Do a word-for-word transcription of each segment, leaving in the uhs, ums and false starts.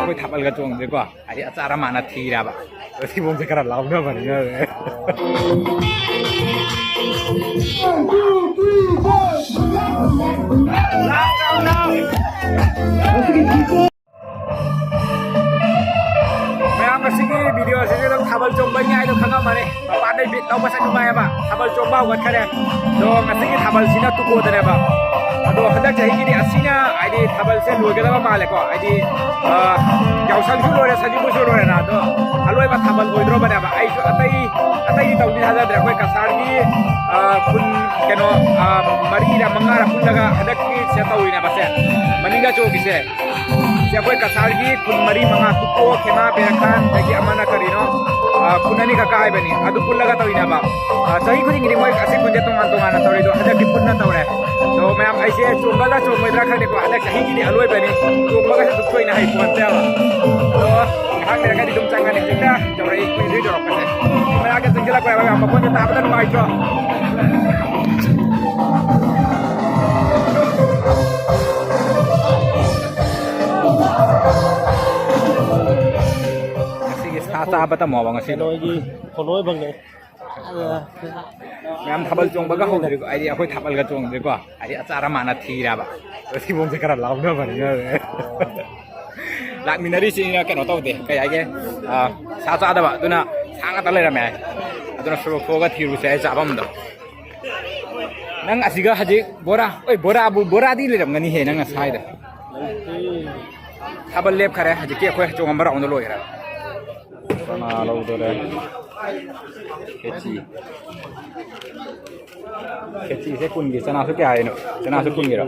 ꯑꯩꯈꯣꯏ ꯊꯥꯕꯜꯒ ꯆꯣꯡꯗ꯭ꯔꯦꯀꯣ, ꯍꯥꯏꯗꯤ ꯑꯆꯥꯔ ꯃꯥꯅ ꯊꯤꯔꯕ꯫ ꯊꯤꯕꯣꯡꯁꯦ ꯈꯔ ꯂꯥꯎꯅꯕꯅꯤꯅ꯫ ꯃꯌꯥꯝ, ꯉꯁꯤꯒꯤ ꯚꯤꯗꯤꯑꯣ ꯑꯁꯤꯁꯨ ꯑꯗꯨꯝ ꯊꯥꯕꯜ ꯆꯣꯡꯕꯩꯅꯤ ꯍꯥꯏꯗꯣ ꯈꯪꯉꯝꯃꯅꯤ꯫ ꯃꯄꯥꯟꯗꯩ ꯕꯤꯠ ꯂꯧꯕꯁꯦ ꯅꯨꯡꯉꯥꯏꯌꯦꯕ꯫ ꯊꯥꯕꯜ ꯆꯣꯡꯕ ꯍꯧꯒꯠꯈꯔꯦ꯫ ꯑꯗꯣ ꯉꯁꯤꯒꯤ ꯊꯥꯕꯜꯁꯤꯅ ꯇꯨꯀꯣꯗꯅꯦꯕ꯫ ꯑꯗꯣ ꯍꯟꯗꯛ ꯆꯍꯤꯒꯤꯗꯤ ꯑꯁꯤꯅ, ꯍꯥꯏꯗꯤ, ꯊꯥꯕꯜꯁꯦ ꯂꯣꯏꯒꯗꯕ ꯃꯥꯜꯂꯦꯀꯣ꯫ ꯍꯥꯏꯗꯤ, ꯑ, ꯌꯥꯎꯁꯪꯁꯨ ꯂꯣꯏꯔꯦ, ꯁꯖꯤꯕꯨꯁꯨ ꯂꯣꯏꯔꯦꯅ꯫ ꯑꯗꯣ ꯑꯂꯣꯏꯕ ꯊꯥꯕꯜ ꯑꯣꯏꯗ꯭ꯔꯣꯕꯅꯦꯕ꯫ ꯑꯩꯁꯨ ꯑꯇꯩ, ꯑꯇꯩꯗꯤ ꯇꯧꯅꯤ ꯊꯥꯖꯗ꯭ꯔꯦ꯫ ꯑꯩꯈꯣꯏ ꯀꯁꯥꯔꯒꯤ, ꯑ, ꯈꯨꯟ, ꯀꯩꯅꯣ, ꯑ, ꯃꯔꯤꯔ ꯃꯉꯥꯔ ꯄꯨꯜꯂꯒ ꯍꯟꯗꯛꯀꯤꯁꯦ ꯇꯧꯔꯤꯅꯦꯕ ꯁꯦ꯫ ꯃꯅꯤꯡꯒ ꯆꯣꯡꯉꯤꯁꯦ꯫ ꯁꯤ ꯑꯩꯈꯣꯏ ꯀꯁꯥꯔꯒꯤ ꯈꯨꯟ ꯃꯔꯤ ꯃꯉꯥ, ꯇꯨꯀꯣ, ꯈꯦꯃꯥ, ꯕꯦꯔꯥꯈꯥꯟ, ꯑꯗꯒꯤ ꯑꯃꯅ ꯀꯔꯤꯅꯣ, ꯑ, ꯈꯨꯟ ꯑꯅꯤꯈꯛ ꯀꯥꯏꯕꯅꯤ꯫ ꯑꯗꯨ ꯄꯨꯜꯂꯒ ꯇꯧꯔꯤꯅꯦꯕ꯫ ꯑ, ꯆꯍꯤ ꯈꯨꯗꯤꯡꯒꯤꯗꯤ ꯃꯣꯏ ꯑꯁꯤ ꯈꯨꯟꯁꯦ ꯇꯣꯉꯥꯟ ꯇꯣꯉꯥꯟꯅ ꯇꯧꯔꯤꯗꯣ ꯍꯟꯗꯛꯇꯤ ꯄꯨꯟꯅ ꯇꯧꯔꯦ꯫ ꯑꯗꯣ ꯃꯌꯥꯝ, ꯑꯩꯁꯦ ꯆꯣꯡꯒꯗ꯭ꯔꯥ ꯆꯣꯡꯉꯣꯏꯗ꯭ꯔꯥ ꯈꯪꯗꯦꯀꯣ꯫ ꯍꯟꯗꯛ ꯆꯍꯤꯒꯤꯗꯤ ꯑꯂꯣꯏꯕꯅꯤ꯫ ꯆꯣꯡꯕꯒꯁꯦ ꯑꯗꯨꯝ ꯊꯣꯏꯅ ꯍꯩꯄꯣꯟꯇꯦꯕ꯫ ꯑꯗꯣ ꯉꯥꯏꯍꯥꯛ ꯂꯩꯔꯒꯗꯤ ꯑꯗꯨꯝ ꯆꯪꯉꯅꯤ꯫ ꯍꯧꯖꯤꯛꯇ ꯌꯧꯔꯛꯏ, ꯀꯨꯏꯗ꯭ꯔꯤ ꯌꯧꯔꯛꯄꯁꯦ꯫ ꯃꯌꯥꯝꯒ ꯆꯪꯁꯤꯜꯂꯛꯄ ꯌꯥꯕ ꯃꯈꯣꯟꯁꯦ ꯇꯥꯕꯗ ꯅꯨꯡꯉꯥꯏꯇ꯭ꯔꯣ? ꯉꯁꯤꯒꯤ ꯁꯥ ꯆꯥꯕ ꯇꯝꯃꯣꯕ ꯉꯁꯤꯗꯣ꯫ ꯀꯩꯅꯣꯒꯤ ꯈꯣꯟꯂꯣꯏ ꯐꯪꯉꯦ꯫ ꯃꯌꯥꯝ ꯊꯥꯕꯜ ꯆꯣꯡꯕꯒ ꯍꯧꯗ꯭ꯔꯤꯀꯣ, ꯍꯥꯏꯗꯤ ꯑꯩꯈꯣꯏ ꯊꯥꯕꯜꯒ ꯆꯣꯡꯗ꯭ꯔꯤꯀꯣ, ꯍꯥꯏꯗꯤ ꯑꯆꯥꯔ ꯃꯥꯅ ꯊꯤꯔꯕ꯫ ꯊꯤꯕꯣꯡꯁꯦ ꯈꯔ ꯂꯥꯎꯅꯕꯅꯤꯅ꯫ ꯂꯥꯛꯃꯤꯟꯅꯔꯤꯁꯤꯅ ꯀꯩꯅꯣ ꯇꯧꯗꯦ, ꯀꯩ ꯍꯥꯏꯒꯦ, ꯑ, ꯁꯥ ꯆꯥꯗꯕ, ꯑꯗꯨꯅ ꯁꯥ ꯉꯥꯛꯇ ꯂꯩꯔꯝꯃꯦ꯫ ꯑꯗꯨꯅ ꯁꯣꯔꯣꯛ ꯊꯣꯛꯑꯒ ꯊꯤꯔꯨꯁꯦ ꯍꯥꯏ ꯆꯥꯐꯝꯗꯣ꯫ ꯅꯪ ꯑꯁꯤꯒ ꯍꯧꯖꯤꯛ ꯕꯣꯔꯥ, ꯑꯣꯏ, ꯕꯣꯔꯥꯕꯨ, ꯕꯣꯔꯥꯗꯤ ꯂꯩꯔꯝꯒꯅꯤꯍꯦ ꯅꯪ ꯉꯁꯥꯏꯗ꯫ ꯊꯥꯕꯜ ꯂꯦꯞꯈꯔꯦ, ꯍꯧꯖꯤꯛꯀꯤ ꯑꯩꯈꯣꯏ ꯆꯣꯡꯉꯝꯕ ꯔꯥꯎꯟꯗꯣ ꯂꯣꯏꯈ꯭ꯔꯦ꯫ ꯆꯅꯥ ꯂꯧꯗꯣꯔꯦ꯫ ꯈꯦꯆꯤ꯫ ꯈꯦꯆꯤꯁꯦ ꯀꯨꯟꯒꯤ, ꯆꯅꯥꯁꯨ ꯀꯌꯥ ꯍꯥꯏꯅꯣ? ꯆꯅꯥꯁꯨ ꯀꯨꯟꯒꯤꯔꯣ?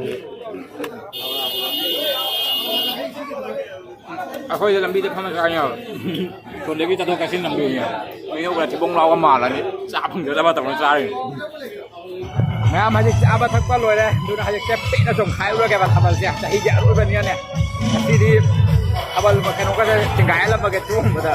ꯑꯩꯈꯣꯏꯁꯦ ꯂꯝꯕꯤꯗ ꯐꯝꯃ ꯆꯥ ꯌꯥꯕ꯫ ꯁꯣꯝꯗꯒꯤ ꯆꯠꯊꯣꯛ ꯆꯠꯁꯤꯟ ꯂꯝꯕꯤꯅꯦ꯫ ꯑꯩꯅ ꯎꯕꯗ ꯊꯤꯕꯣꯡ ꯂꯥꯎꯕ ꯃꯥꯜꯂꯅꯤ꯫ ꯆꯥ ꯐꯪꯖꯗꯕ ꯇꯧꯅ ꯆꯥꯔꯤꯅꯤ꯫ ꯃꯌꯥꯝ ꯍꯧꯖꯤꯛ ꯆꯥꯕ ꯊꯛꯄ ꯂꯣꯏꯔꯦ, ꯑꯗꯨꯅ ꯍꯧꯖꯤꯛꯁꯦ ꯄꯦꯟꯅ ꯆꯣꯡꯈꯥꯏꯔꯨꯔꯒꯦꯕ ꯊꯥꯕꯜꯁꯦ꯫ ꯆꯍꯤꯒꯤ ꯑꯔꯣꯏꯕꯅꯤꯅꯅꯦ, ꯉꯁꯤꯗꯤ ꯊꯥꯕꯜ ꯀꯩꯅꯣꯒꯁꯦ ꯆꯤꯡꯒꯥꯏꯍꯜꯂꯝꯃꯒꯦ ꯆꯣꯡꯕꯗ꯫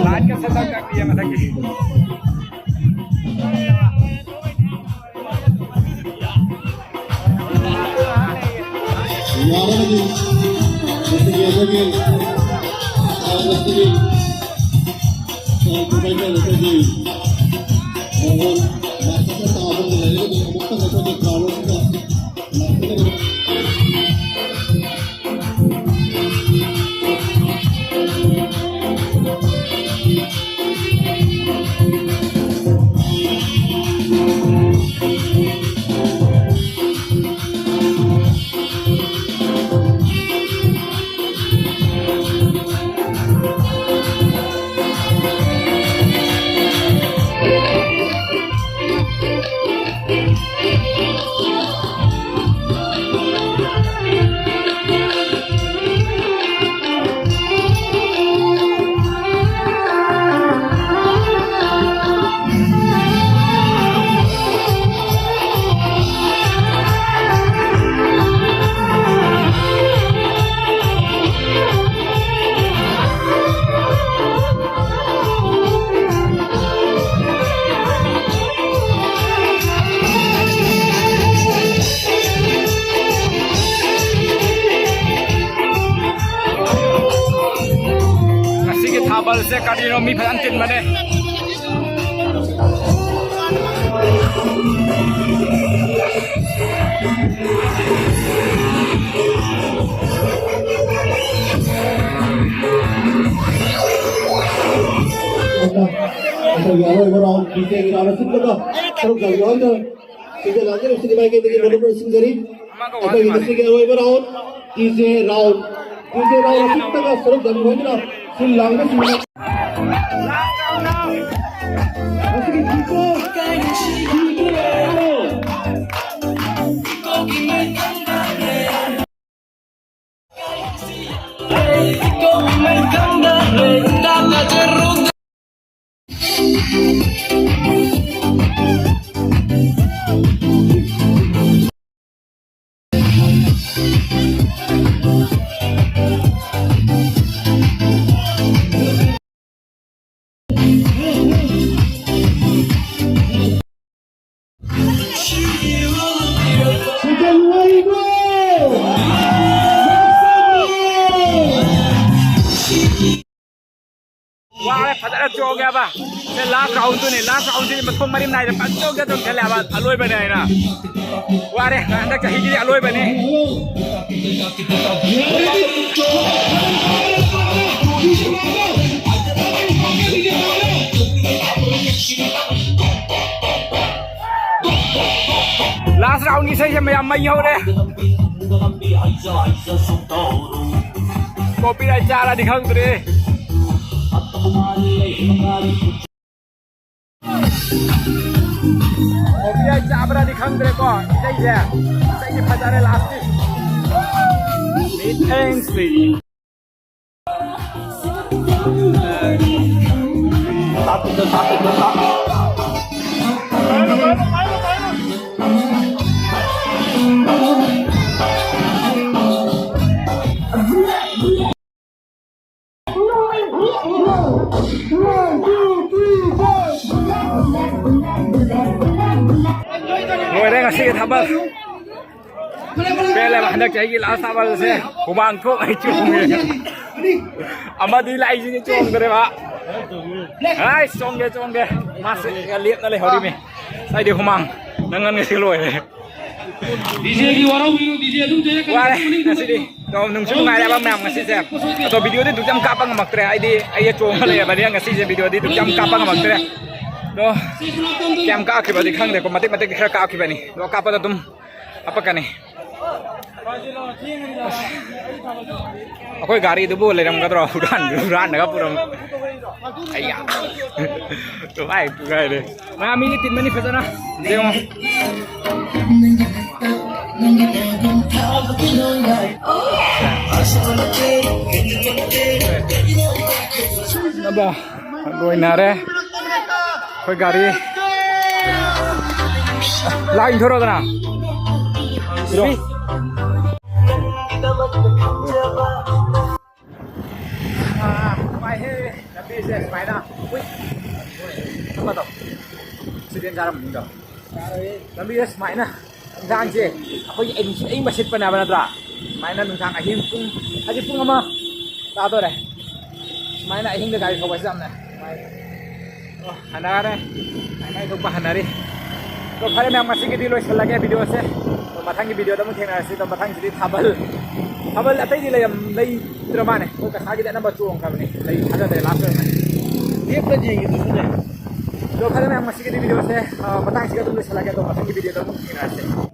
ꯂꯥꯏꯠꯀ ꯁꯠ ꯁꯠ ꯀꯥꯞꯄꯤꯌꯦ ꯃꯊꯛꯀꯤ꯫ ꯌꯥꯔꯒꯗꯤ ꯃꯁꯤꯒꯤ ꯑꯩꯈꯣꯏꯒꯤ ꯁꯥꯟꯅꯕꯁꯤꯒꯤ ꯁꯥꯟꯅ ꯈꯣꯠꯅꯕ ꯑꯩꯈꯣꯏꯒꯤ ꯃꯉꯣꯟ ꯃꯥꯁꯇꯔ ꯇꯥꯕ ꯂꯩꯔꯒꯗꯤ ꯑꯃꯨꯛꯇꯪ ꯑꯩꯈꯣꯏꯒꯤ ꯒ꯭ꯔꯥꯎꯟ ꯑꯁꯤꯗ ꯂꯥꯛꯄꯤꯒꯗꯕ꯫ ꯉꯁꯤꯒꯤ ꯊꯥꯕꯜꯁꯦ ꯀꯔꯤꯅꯣ, ꯃꯤ ꯐꯖꯅ ꯇꯤꯟꯕꯅꯦ꯫ ꯑꯩꯈꯣꯏꯒꯤ ꯑꯔꯣꯏꯕ ꯔꯥꯎꯟ ꯇꯤ ꯖꯦꯒꯤ ꯔꯥꯎꯟ ꯑꯁꯤꯗꯒ ꯁꯔꯨꯛ ꯌꯥꯕꯤꯌꯨ ꯍꯥꯏꯅ ꯁꯤꯡꯖꯦꯜ ꯂꯥꯟꯖꯦꯜ ꯑꯁꯤꯒꯤ ꯃꯥꯏꯀꯩꯗꯒꯤ ꯃꯅꯤꯄꯨꯔ ꯁꯤꯡꯖꯔꯤ꯫ ꯑꯩꯈꯣꯏꯒꯤ ꯉꯁꯤꯒꯤ ꯑꯔꯣꯏꯕ round T J round, T J round ꯑꯁꯤꯗꯒ ꯁꯔꯨꯛ ꯌꯥꯕꯤꯌꯨ ꯍꯥꯏꯗꯨꯅ ꯁꯤꯜ ꯂꯥꯡꯕꯁꯤꯡꯅ ꯉꯁꯤꯒꯤ ꯇꯤ ꯖꯦ ꯋꯥꯔꯦ, ꯐꯖꯅ ꯆꯣꯡꯉꯦꯕ꯫ ꯁꯦ, ꯂꯥꯁ ꯔꯥꯎꯟꯗꯨꯅꯤ, ꯂꯥꯁ ꯔꯥꯎꯟꯗꯨꯅꯤ, ꯃꯊꯣꯡ ꯃꯔꯤꯝ ꯅꯥꯏꯗ ꯐꯖꯅ ꯆꯣꯡꯒꯦ ꯑꯗꯨꯝ ꯈꯜꯂꯦꯕ, ꯑꯂꯣꯏꯕꯅꯦ ꯍꯥꯏꯅ꯫ ꯋꯥꯔꯦ, ꯍꯟꯗꯛ ꯆꯍꯤꯒꯤꯗꯤ ꯑꯂꯣꯏꯕꯅꯤ꯫ ꯂꯥꯁ ꯔꯥꯎꯟꯒꯤ ꯏꯁꯩꯁꯦ ꯃꯌꯥꯝ ꯃꯩ ꯍꯧꯔꯦ꯫ ꯀꯣꯄꯤꯔꯥꯏꯠ ꯆꯥꯔꯗꯤ ꯈꯪꯗ꯭ꯔꯦ꯫ ꯀꯣꯄꯤꯔꯥꯏꯠ ꯆꯥꯕ꯭ꯔꯗꯤ ꯈꯪꯗ꯭ꯔꯦꯀꯣ ꯏꯁꯩꯁꯦ꯫ ꯏꯁꯩꯁꯦ ꯐꯖꯔꯦ ꯂꯥꯁꯀꯤ꯫ ꯃꯤꯠ ꯑꯦꯡꯁꯤ꯫ ꯂꯣꯏꯔꯦ ꯉꯁꯤꯒꯤ ꯊꯥꯕꯜ꯫ ꯄꯦꯜꯂꯦꯕ ꯍꯟꯗꯛ ꯆꯍꯤꯒꯤ ꯂꯥꯁ ꯊꯥꯕꯜꯁꯦ꯫ ꯍꯨꯃꯥꯡ ꯊꯣꯛ ꯑꯩ ꯆꯣꯡꯉꯦ꯫ ꯑꯃꯗꯤ ꯂꯥꯛꯏꯁꯤꯗꯤ ꯆꯣꯡꯗ꯭ꯔꯦꯕ꯫ ꯍꯥꯏ, ꯆꯣꯡꯒꯦ, ꯆꯣꯡꯒꯦ꯫ ꯃꯥꯁꯦ ꯂꯦꯞꯅ ꯂꯩꯍꯧꯔꯤꯃꯤ꯫ ꯑꯩꯗꯤ ꯍꯨꯃꯥꯡ ꯅꯪ ꯉꯟꯒꯁꯤ ꯂꯣꯏꯔꯦ꯫ ꯗꯤꯖꯦꯒꯤ ꯋꯥꯔꯧꯕꯤꯅꯨ, ꯗꯤꯖꯦ ꯑꯗꯨꯝ ꯆꯦꯜꯂꯛꯀꯅꯤ꯫ ꯋꯥꯔꯦ ꯉꯁꯤꯗꯤ꯫ ꯑꯗꯣ ꯅꯨꯡꯁꯨ ꯅꯨꯡꯉꯥꯏꯔꯦ ꯃꯌꯥꯝ ꯉꯁꯤꯁꯦ꯫ ꯑꯗꯣ ꯚꯤꯗꯤꯑꯣꯗꯤ ꯑꯗꯨꯝ ꯌꯥꯝ ꯀꯥꯞꯄ ꯉꯝꯃꯛꯇ꯭ꯔꯦ꯫ ꯑꯩꯗꯤ ꯑꯩ ꯆꯣꯡꯉ ꯂꯩꯔꯕꯅꯤꯅ ꯉꯁꯤꯁꯦ ꯚꯤꯗꯤꯑꯣꯗꯤ ꯑꯗꯨꯝ ꯌꯥꯝ ꯀꯥꯞꯄ ꯉꯝꯃꯛꯇ꯭ꯔꯦ꯫ ꯑꯗꯣ ꯀꯌꯥꯝ ꯀꯥꯞꯈꯤꯕꯗꯤ ꯈꯪꯗꯦꯀꯣ꯫ ꯃꯇꯦꯛ ꯃꯇꯦꯛꯇꯤ ꯈꯔ ꯀꯥꯞꯈꯤꯕꯅꯤ꯫ ꯑꯗꯣ ꯀꯥꯞꯄꯗ ꯑꯗꯨꯝ ꯍꯥꯄꯛꯀꯅꯤ꯫ ꯑꯩꯈꯣꯏ ꯒꯥꯔꯤꯗꯨꯕꯨ ꯂꯩꯔꯝꯒꯗ꯭ꯔꯣ? ꯍꯨꯔꯥꯟ-, ꯍꯨꯔꯥꯟꯂꯒ ꯄꯨꯔꯝ-, ꯑꯩꯌꯥ꯫ ꯇꯨꯈꯥꯏ, ꯇꯨꯈꯥꯏꯔꯦ꯫ ꯃꯌꯥꯝ ꯃꯤꯒꯤ ꯇꯤꯟꯕꯅꯤ ꯐꯖꯅ꯫ ꯌꯦꯡꯉꯣ꯫ ꯑꯕ꯫ ꯂꯣꯏꯅꯔꯦ꯫ ꯑꯩꯈꯣꯏ ꯒꯥꯔꯤ꯫ ꯂꯥꯏꯟ ꯊꯣꯔꯛꯑꯣꯗꯅ꯫ ꯄꯤꯔꯛꯑꯣ꯫ ꯑꯥ, ꯅꯨꯡꯉꯥꯏꯍꯦ꯫ ꯂꯝꯕꯤꯁꯦ ꯁꯨꯃꯥꯏꯅ꯫ ꯎꯏ꯫ ꯑꯃꯗꯣ꯫ ꯑꯦꯛꯁꯤꯗꯦꯟ ꯆꯥꯔꯝꯕꯅꯤꯗꯣ꯫ ꯂꯝꯕꯤꯁꯦ ꯁꯨꯃꯥꯏꯅ꯫ ꯅꯨꯡꯗꯥꯡꯁꯦ ꯑꯩꯈꯣꯏꯒꯤ ꯑꯍꯤꯡ, ꯑꯍꯤꯡꯕ ꯁꯤꯠꯄꯅꯦꯕ ꯅꯠꯇ꯭ꯔꯥ? ꯁꯨꯃꯥꯏꯅ ꯅꯨꯡꯗꯥꯡ ꯑꯍꯤꯡ ꯄꯨꯡ, ꯍꯧꯖꯤꯛ ꯄꯨꯡ ꯑꯃ ꯇꯥꯗꯣꯔꯦ꯫ ꯁꯨꯃꯥꯏꯅ ꯑꯍꯤꯡꯗ ꯒꯥꯔꯤ ꯊꯧꯕꯁꯦ ꯌꯥꯝꯅ ꯅꯨꯡꯉꯥꯏ꯫ ꯑꯣ, ꯍꯟꯅꯔꯦ꯫ ꯃꯥꯏ ꯊꯣꯛꯄ ꯍꯟꯅꯔꯤ꯫ ꯑꯗꯣ ꯐꯔꯦ ꯃꯌꯥꯝ, ꯉꯁꯤꯒꯤꯗꯤ ꯂꯣꯏꯁꯤꯜꯂꯒꯦ ꯚꯤꯗꯤꯑꯣꯁꯦ꯫ ꯑꯗꯣ ꯃꯊꯪꯒꯤ ꯚꯤꯗꯤꯑꯣꯗ ꯑꯃꯨꯛ ꯊꯦꯡꯅꯔꯁꯤ꯫ ꯑꯗꯣ ꯃꯊꯪꯁꯤꯗꯤ ꯊꯥꯕꯜ, ꯊꯥꯕꯜ ꯑꯇꯩꯗꯤ ꯂꯩꯔꯝ-, ꯂꯩꯇ꯭ꯔ ꯃꯥꯅꯦ꯫ ꯑꯩꯈꯣꯏ ꯀꯁꯥꯒꯤꯗꯤ ꯑꯅꯝꯕ ꯆꯣꯡꯈ꯭ꯔꯕꯅꯤ꯫ ꯂꯩ ꯊꯥꯖꯗ꯭ꯔꯦ, ꯂꯥꯁ ꯑꯣꯏꯔꯝꯃꯅꯤ꯫ ꯂꯦꯞꯇ ꯌꯦꯡꯒꯦ ꯑꯗꯨꯁꯨ ꯂꯩ꯫ ꯑꯗꯣ ꯐꯔꯦ ꯃꯌꯥꯝ, ꯉꯁꯤꯒꯤꯗꯤ ꯚꯤꯗꯤꯑꯣꯁꯦ, ꯑ, ꯃꯇꯥꯡꯁꯤꯒ ꯑꯗꯨꯝ ꯂꯣꯏꯁꯤꯜꯂꯒꯦ꯫ ꯑꯗꯣ ꯃꯊꯪꯒꯤ ꯚꯤꯗꯤꯑꯣꯗ ꯑꯃꯨꯛ ꯊꯦꯡꯅꯔꯁꯤ꯫